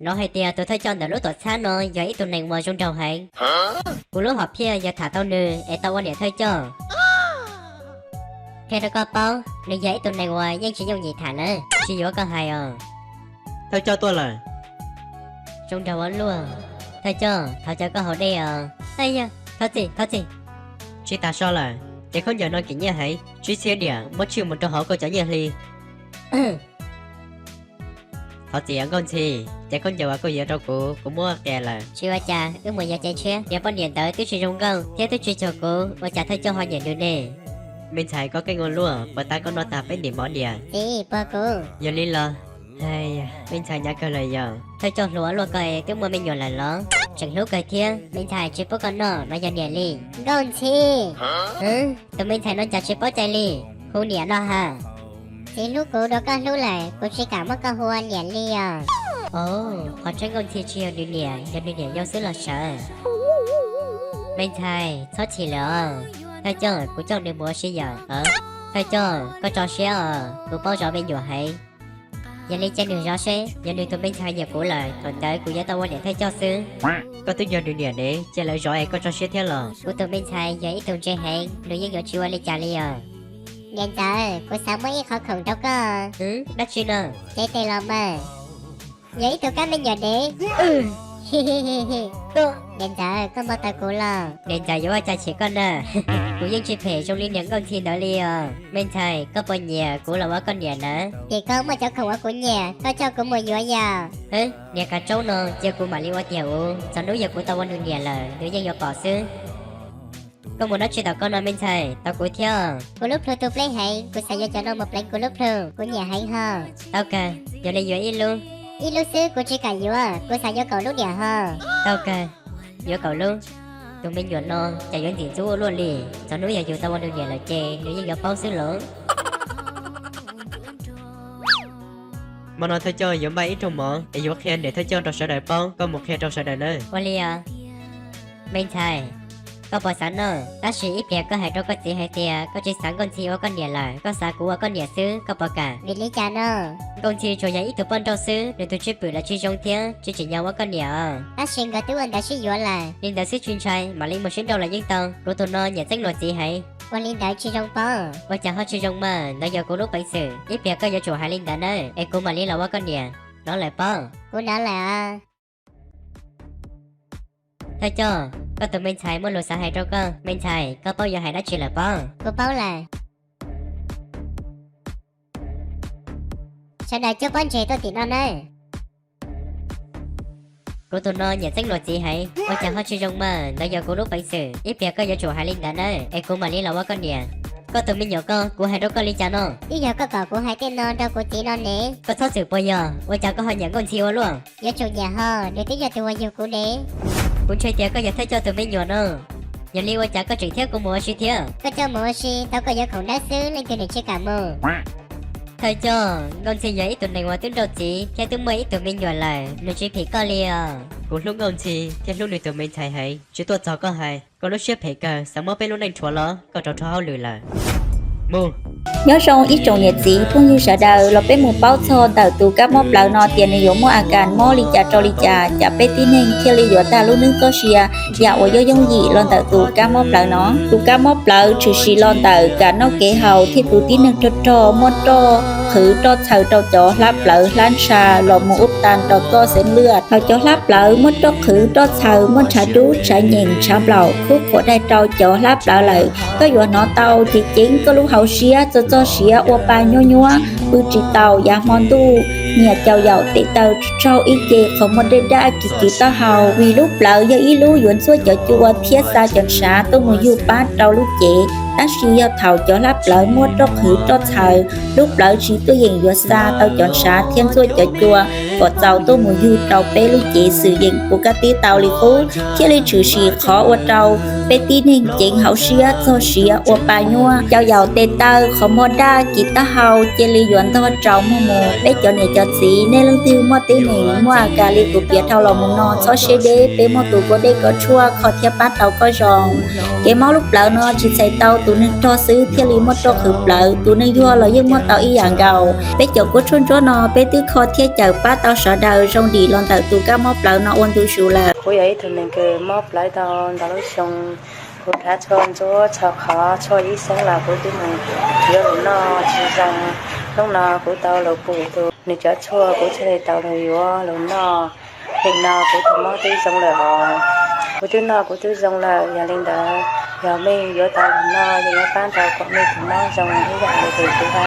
Hnov hais tias tus thawj coj ntawm lub tuam txhab no yog ib tug neeg uas zoo nraug heev. Kuv lub hom phiaj yog tham tau nws es tau ua niam thawj coj. Qhia rau koj paub, nws yog ib tug neeg uas yeej tsis yooj yim tham nawb, tsis yuav koj hais os. Thawj coj tuaj lawm. Zoo nraug ua luaj. Thawj coj, thov caw koj haus dej os. Yog, thov txim, thov txim. Tsis tas so lawm, ces khaub ncaws no kim nyiaj heev, tsib txhiab diam, muab tsij mus rau hauv koj cov nyiaj hli. Thov txim Nkauj Ntxhi, ces khaub ncaws uas koj yuav rau kuv, kuv muab qias lawm. Tsis ua cas, wb mus yuav cev tshiab. Niag poj niam ntawd twb tsis zoo nkauj thiab twb tsis cuag kuv, ua cas thawj coj ho nyiam nws ne? Me ntxhais, koj keej ua luaj, puas tas koj noj tag peb ntim mov diam? Txiv, puag kuv. Yog li los, me ntxhais hnyav kawg lawm yog. Thawj coj hluas luaj koj es twb muaj me nyuam lawm los? Tseem hlub kawg thiab. Me ntxhais, tsis pub koj noj, no yog niam li. Nkauj Ntxhi. Tus me ntxhais no cas tsis paub cai li, hu niam no ha. Txiv hlub kuv dua koj hlub lawm, kuv tsis kam muab koj hu ua niam li os. Qhov tseeb Nkauj Ntxhi tsis yog nws niam, yog nws niam yau xwb los sawv. Me ntxhais, txhob chim lawm os. Thawj coj, kuv coj nws mus ua si yom. Thawj coj, koj tso siab os, kuv paub zov me nyuam heev. Yog li cia nws zov seb, yog nws tus me ntxhais nyiam kuv lawm, thaum ntawd kuv yuav tau ua niam thawj coj xwb. Koj twb yog nws niam ne, cia lawv zov es koj tso siab thiab los? Kuv tus me ntxhais yog ib tug ntse heev, nws yeej yuav tsis ua li cas li os. Niam ntxawm, kuv xav muab ib qho khoom rau koj. Dab tsi no? Cev tes los mas. Yog ib tug kab me nyuam dev. Niam ntxawm, koj npau taws kuv los? Niam ntxawm yuav ua cas chim koj na. Kuv yeej tsis phem zoo li niag Nkauj Ntxhi ntawd li os. Me ntxhais, koj puas nyiam kuv los ua koj niam na? Ces koj muaj cov khoom uas kuv nyiam, koj coj kuv mus yuav yom. Niag kav tsaub no, cia kuv mam li ua tiag uv, txog hnub yog kuv tau ua nws niam lawm nws yeej yuav pom xwb. Koj mus dab tsi tom koj no me ntxhais, tos kuv thiab. Kuv lub plhu tu pleb heev, kuv xav yuav cov no mus pleev kuv lub plhu, kuv nyiam heev ho. Tau kawg, yog li yuav ib lub. Ib lub xwb kuv tsis kam yuav, kuv xav yuav kaum lub diam ho. Tau kawg, yuav kaum lub. Tus me nyuam no cas yuav ntxim ntxub ua luaj li, txog hnub yog yus tau ua nws niam lawm ces nws yeej yuav paub xwb los. Hmo no thawj coj yuav npaj ib rooj mov es yuav qhia niam thawj coj rau sawv daws paub, koj mus qhia rau sawv daws nawb. Ua li os. Me ntxhais, koj puas xav noj? Tab sis ib pliag koj hais rau koj txiv hais tias koj tsis xav Nkauj Ntxhi ua koj niam lawm, koj xav kuv ua koj niam xwb, koj puas kam? Vim li cas no? Nkauj Ntxhi tsuas yog ib tug poj nrauj xwb, nws tus cwj pwm los tsis zoo thiab tsis tsim nyog ua koj niam os. Tab sis nkawd twb ua ntawv sib yuav lawm. Li ntawd xwb tsis ntshai, mam li mus sib nrauj los yeej tau. Kuv tus no nyiam txeeb luag txiv heev. Ua li ntawd tsis zoo pob. Ua cas ho tsis zoo mas, ntawd yog kuv lub peev xwm, ib pliag koj yuav tsum hais li ntawd nawb, es kuv mam li los ua koj niam. Hnov lawm pob? Kuv hnov lawm os. Thawj coj, koj tus me ntxhais muaj lus xav hais rau koj. Me ntxhais, koj paub yuav hais dab tsi lawm pob? Kuv paub lawm. Sawv daws cuab pob ntseg tuaj tim no nawb. Kuv tus no nyiam txeeb luag txiv heev, ua cas ho tsis zoo mas, ntawd yog kuv lub peev xwm, ib pliag koj yuav tsum hais li ntawd nawb, es kuv mam li los ua koj niam. Koj tus me nyuam ko, kuv hais rau koj li cas no? Twb yog koj kom kuv hais tej no rau kuv txiv no ne. Koj txhob txwm puas yog, ua cas koj ho nyiam Nkauj Ntxhi ua luaj? Yuav tsum nyiam ho, nws twb yog tus uas yug kuv ne. Kuv ntshai tias koj yog thawj coj tus me nyuam no. Yog li ua cas koj tseem thiab kuv mus ua si thiab? Koj coj mus ua si tau koj yuav khoom dawb xwb, leej twg nws tsis kam mus. Thawj coj, Nkauj Ntxhi yog ib tug neeg uas twb nrauj txiv thiab twb muaj ib tug me nyuam lawm, nws tsis phim koj li os. Kuv hlub Nkauj Ntxhi thiab hlub nws tus me ntxhais heev, tsis tuaj txog koj hais. Koj lub siab phem kawg, xav muab peb lub neej rhuav los, koj rau rau hauj lwm lawm. Mus. Nyob zoo ib tsoom niam txiv phooj ywg sawv daws, los peb mus paub txog ntawm tus kab mob plawv no tias nws yuav muaj a kas mob li cas rau li cas, cas peb tib neeg thiaj li yuav tag lub neej txoj sia. Yam uas yooj yooj yim los ntawm tus kab mob plawv no. Tus kab mob plawv tshwm sim los ntawm kam noj kev haus thiab tus tib neeg rog rog muaj roj qhwv roj txhaws rau cov hlab plawv hlab ntsha los mus ub tas rau txoj xeeb lwaj. Thaum cov hlab plawv muaj roj qhwv roj txhaws, muaj ntshav dub ntshav nyeem ntshav nplaum khub khuam daig rau cov hlab plawv lawm, koj yuav hnov tau ceev ceev koj lub hauv siab txog txoj siav ua pa nyuab nyuab, pw tsis taus yav hmo ntuj, nyiam caum yaum tes taw tsaug ib ce, qhov muag daj daj, kiv kiv taub hau. Vim lub plawv yog ib lub yuav ntxuaj cov cua thiab xa cov ntshav tuaj mus yug pab rau lub cev. Tab sis yog thaum cov hlab plawv muaj roj qhwv roj txhaws, lub plawv tsis tuaj yeem yuav xa tau cov ntshav thiab ntxuaj cov cua kom txaus tuaj mus yug rau peb lub cev xwm yeem ua kab tib tau li qub, thiaj li tshwm sim qhov ua rau peb tib neeg ceev hauv siab txog siav ua pa nyuab, caum yaum tes taw, qhov muag daj, kiv taub hau, cia li yuav ntog rau muag mus. Peb cov niam cov txiv, nej leej twg muaj tib neeg muaj a kas li kuv piav dhau los mus no, txhob siab deb, peb muaj tus kua dej kua tshuaj kho thiab pab tau koj zoo. Kev mob lub plawv no tsis txhais tau Tus neeg rog xwb thiaj li muaj roj qhwv plawv, tus neeg yuag los yeej muaj tau ib yam nkaus. Peb cov kua tshuaj ntsuab no peb twb kho thiab cawm pab tau sawv daws zoo dim los ntawm tus kab mob plawv no ua ntu zus lawm. Kuv yog ib tug neeg kws mob plawv tau ntau lub xyoo. Kuv rhav tshuaj ntsuab txhua qhov, tshuaj ib xeeb los kuv twb mus yuav los noj tsis zoo. Hnub no kuv tau los pum tus nws cov tshuaj, kuv thiaj li tau los yuav los noj. Nim no kuv tus mob twb zoo lawm os. Kuv twb noj kuv twb zoo lawm, yog li ntawd yog mej yuav tau los noj ces yuav pab tau kom mej tus mob zoo ib yam li kuv.